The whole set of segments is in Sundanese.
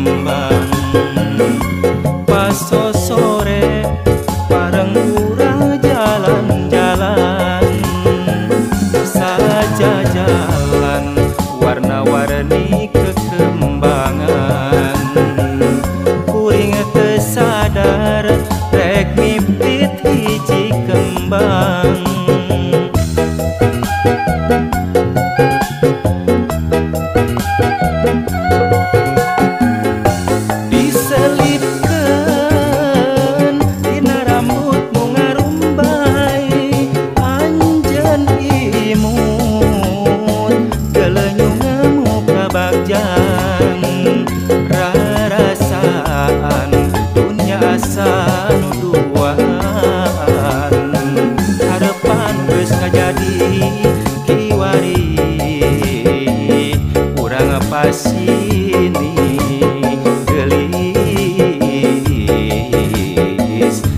kembang. Pas sore bareng urang jalan-jalan, saja jalan warna-warni kekembangan. Kuring teu sadar rek mipit hiji kembang. Diselipkeun dina rambut nu ngarumbay, anjeun imut gelenyung muka bagjang. Rarasaan dunya asa nu duaan, harepan geus ngajadi kiwari urang pasini geulis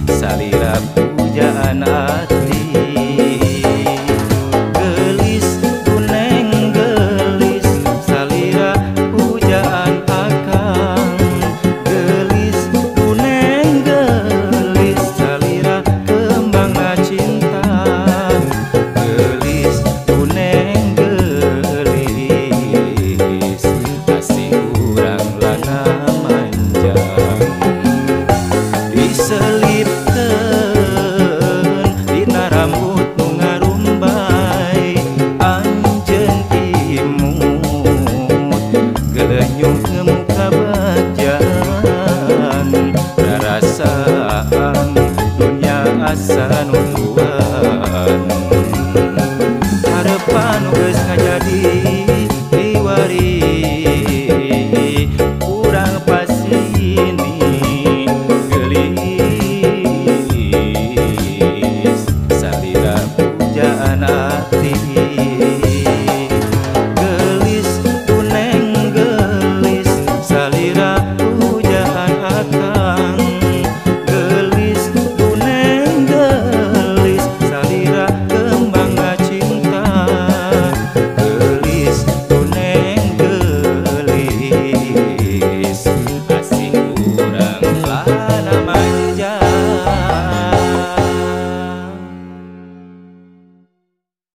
salira pujaan ati. Geulis kuneng geulis salira pujaan akang. Geulis kuneng geulis salira kembangna cinta. Geulis kuneng geulis kasih urang lana manjang. Diselipkeun dina rambut nu ngarumbay, anjeun imut gelenyung muka bagjang. Rarasaan dunya asa nu